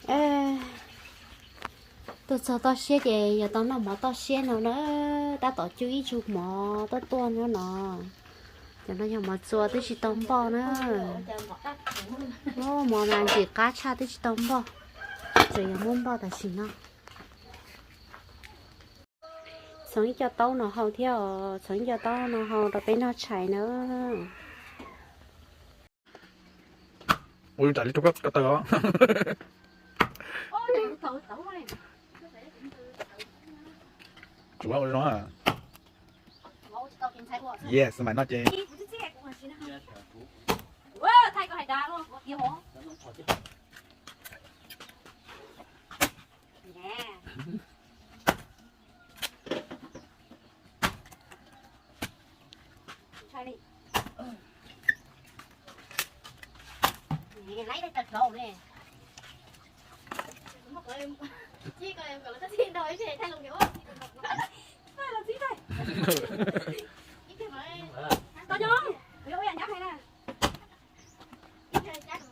Tuaj txog toj siab ces yog tau noj mov toj siab no na, tab tom cub ib tsug mov tuaj tuaj nyob no. Cov no yog mov txua twb tsis tau npoj na. Mov mas ntxim qab tshaj twb tsis tau npoj, tseem yuav muab npoj tam sim no. Txhoov ib co taub no hau thiab os, txhoov ib co taub no hau rau peb noj tshais na. Ua li rau ko taw os. Tsuav ua no. Yes, mas no ces.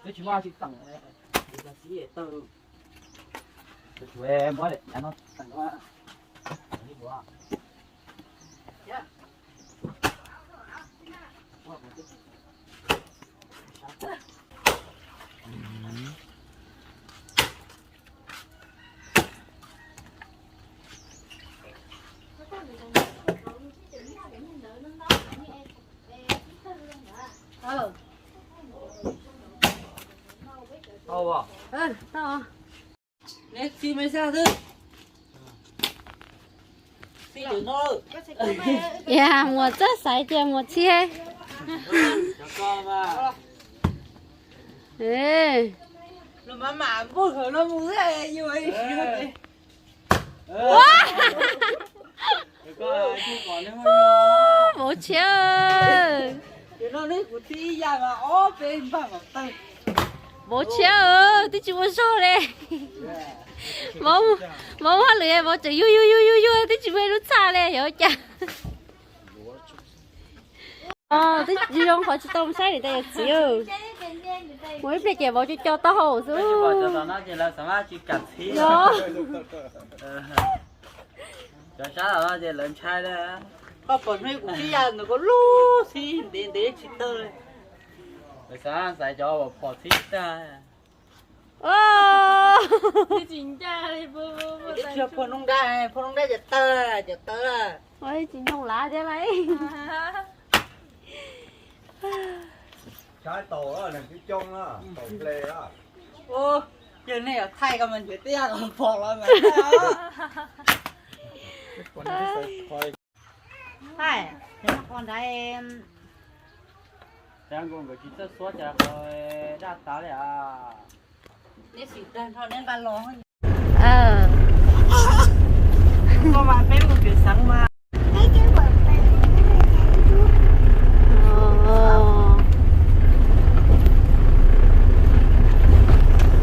Twb tsis muaj tsis teem, tsis muab no teem. Tau. Neb txib me xyab xwb. Txib cov no. Yog muam txawj xaiv ces muam txib. Cov ko mas. Los mas mam npuj hawm los mus xwb yus. Vauv tshiab, vauv tshiab, twb tsis ua zog li. Vauv, vauv hauj lwm vauv tseem yug yug yug yug yug twb tsis muaj ib lub txhaj li, yog ua cas? Twb zoo qhov tsis tau mus saib niam tais yawm txiv. Mus ib pliag ces vauv co co taub hau xwb. Cov sab no ces lawv ntshai li. Koj pom hnub kuv tib yam nws koj lub xib ntev ntev tsis tawg li. Lawv xav xaiv cov uas phom txhib tag. Tsis phom noob dab, phom noob dab cov tawg, cov tawg. Tsis ntoo lav thiab lauj. Tshaib tau, neeg twb coob na, tau ple. Yog nej yuav thaij koj mas nrhiav tib yam phom los mas thaij. Thaij, qhov ntawd. Cas nkauj nkawd tsis txawj xuab cas qhov daj tav li as. Neb sim tag nrho neb nqa los. Koj mas peb mus pem xeev mas.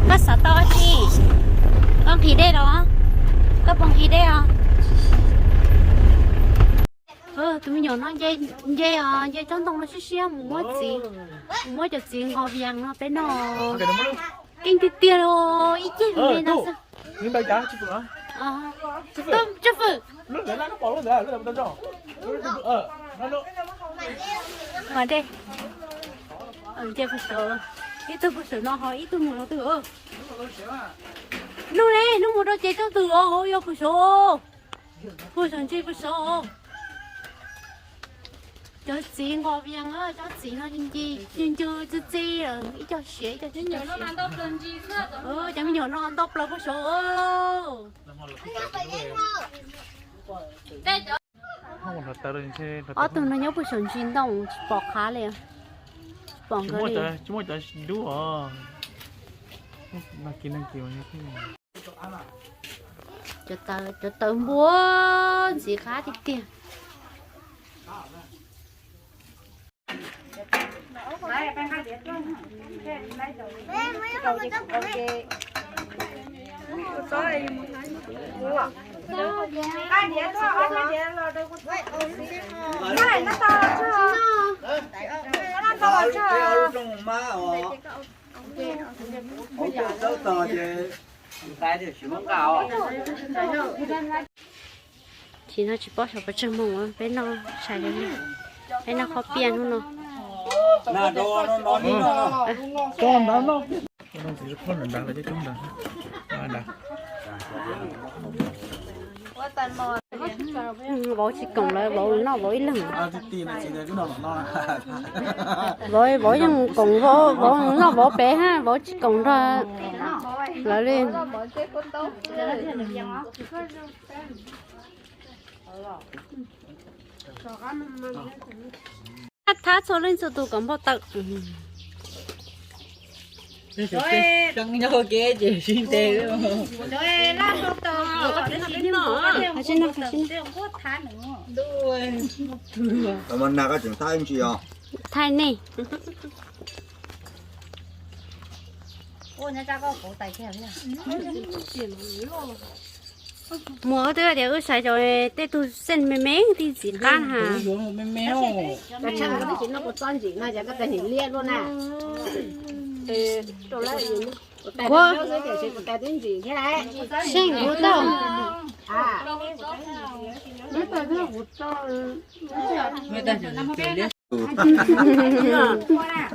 Koj xav tau tsi? Koj nqhis dej los? Koj puas nqhis dej os? Tus me nyuam no nce, nce os, nce tsob ntoo no siab siab mus muab txiv, mus muab cov txiv nqos vias no peb noj. Keej tiag tiag los ib ceg me no xwb. Tswj fwm, mas dej, nce pug saum, ib tug pug saum no ho ib tug mus no twg. Hnub ne, hnub mus rau ces tsob twg os, yog pug saum, pug saum ntsis pug saum. Cov txiv nqos vias, cov txiv no ncig ncig txi txi, ib co siav ib co tsis tau siav. Cov me nyuam no ntau plaws pug saum. Ob tug no nyob pug saum ntsis ntoo tsis pom qab li, tsis pom nkawd li. Tsis muaj cov dub os. Cov taws npua ntxiv qab tiag tiag. Tsis no tsis paub xyov puas tsawg moos peb noj tshais li, peb noj qhob piaj hnub no. Vauv tsis koom lawv, vauv noj vauv ib leeg. Vauv, vauv yeej koom vauv, vauv noj vauv pem hab, vauv tsis koom nrog lawv li. Thab txhua leej txhua tus kom npau taws. Thaij nej. Muam, koj twb tias wb xaiv cov tej tug xeej me me tij ntxim qab na. Xeej kuv tau.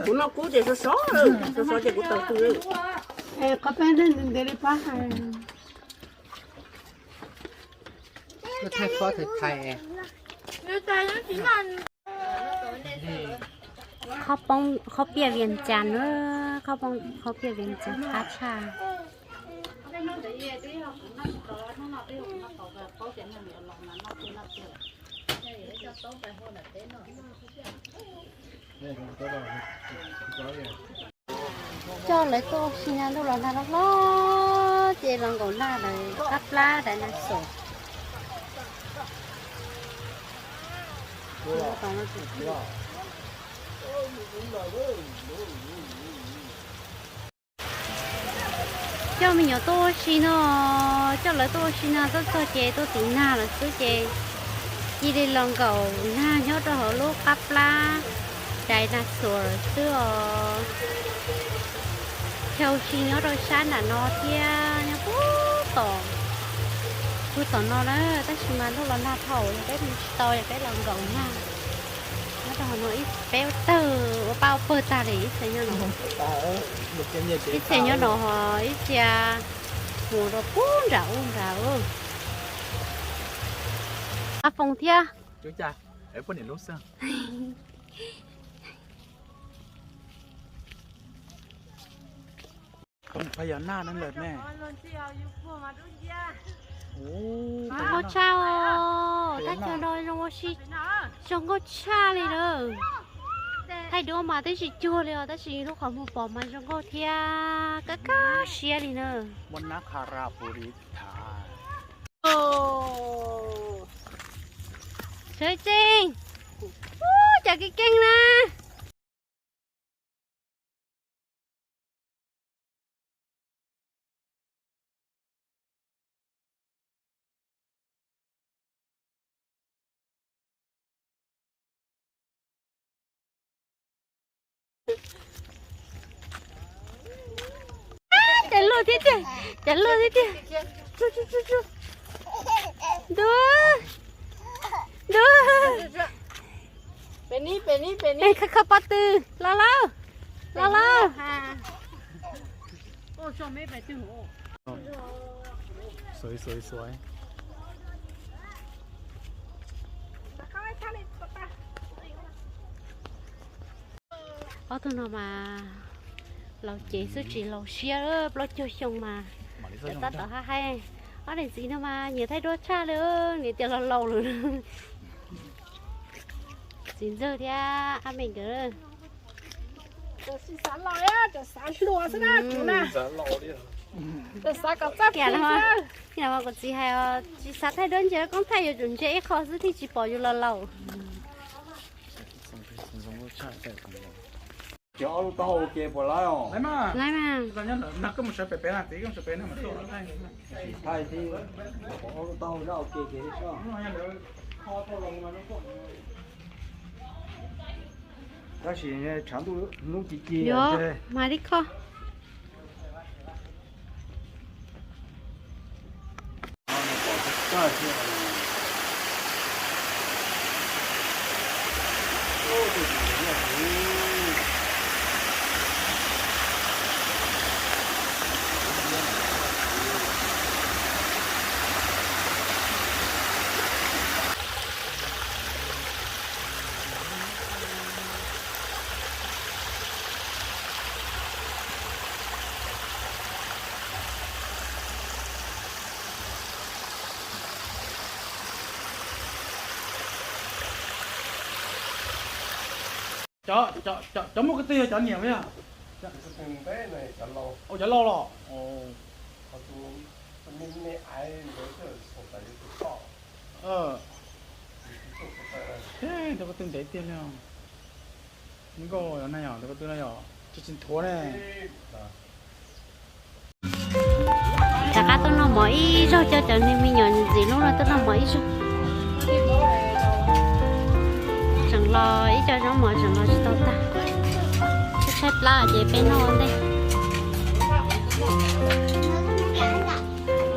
Kuv noj kub ces sov sov, sov sov ces kuv taws twg. Qhov peb ntev li pab. Qhob poob, qhob piaj Vias Cas na, qhob poob, qhob piaj Vias Cas qab tshaj. Coj lawv tuaj ua si na, ntuj los nag loj hlob ces los nkaum nag lawm, qab plab dais na xom. Coj me nyuam tuaj ua si no, coj lawv tuaj ua si no, tuaj txog ces tuaj tim nag lawm xwb ces cia li los nkaum nag nyob rau hauv lub qab plab dais na xom lawm xwb os. Chaw ua si nyob rau sab nram no thiab, nyob puag tom, puag tom no na, tab sis mas ntuj los nag dhau, yog peb mus tsis tau, yog peb los nkaum nag nyob rau hauv no ib, peb tawg ua paj ua pawg tag li ib txhia nyob no. Ib txhia nyob no ho ib txhia mus rau puag nram ub nrad. Qab Foom thiab. Zoo nkauj tshaj os, tag kis no zoo ua si, zoo nkauj tshaj li lawm. Thaij duab mas twb tsis cuag li os, tab sis lub qhov muag pom mas zoo nkauj thiab kab kab siab li na. Sawv tsees, cas keej keej na. Cas luaj thiab tiag, cas luaj thiab tiag. Ntuj, ntuj. Kho kho pob tw, los lauj, los lauj. Ob tug no mas laus cev xwb tsis laus siab, plaub caug xyoo mas lawv tab tom haj hais. Ob niam txiv no mas nyiam thaij duab tshaj li, niam tias laus laus lawm. Txiv ntxawg thiab ab me nkawd. Kuv txiv hais tsis xav thaij duab ntsia koob thaij, yuav tsum ntsia ib qho xwb thiaj tsis pom yus laus laus. Cov ob lub taub hau ua ke puas laib os? Laib mas. Tab sis tshav ntuj hnub ci ci. Yuav mas li kho. Cov, cov muaj ko tw yog cov niam yog? Cov laus los? Rau ko tw ntev tiag li. Nkauj na yog, rau ko tw na yog tsis tsis nthuav ne. Rov qab tuaj noj mov ib zaug, coj cov niag me nyuam ntxim hlub no tuaj noj mov ib zaug. Tseem los ib co zaub mov tseem los tsis tau tag. Tshaib tshaib plab ces peb noj ua ntej.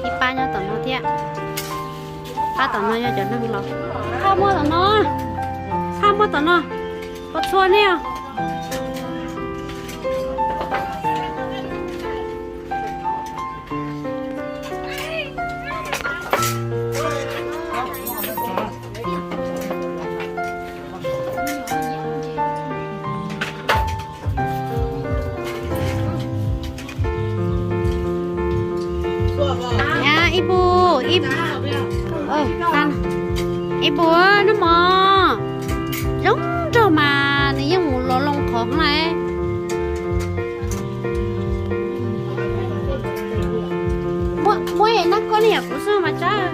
Ib pab nyob tom no thiab. Pab tom no yog cov neeg laus. Qhaj muaj tom no. Qhaj muaj tom no. Pov txhua nej os. Ib puas, ib puas noj mov zoo nraug mas nws yeej mus los loo qhov na. Muab nab koj ne yom, kuv xwb mas tsab.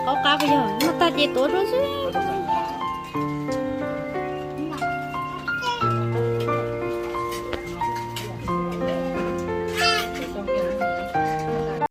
Qaub qab puas yog noj tag ces tuav dua xwb.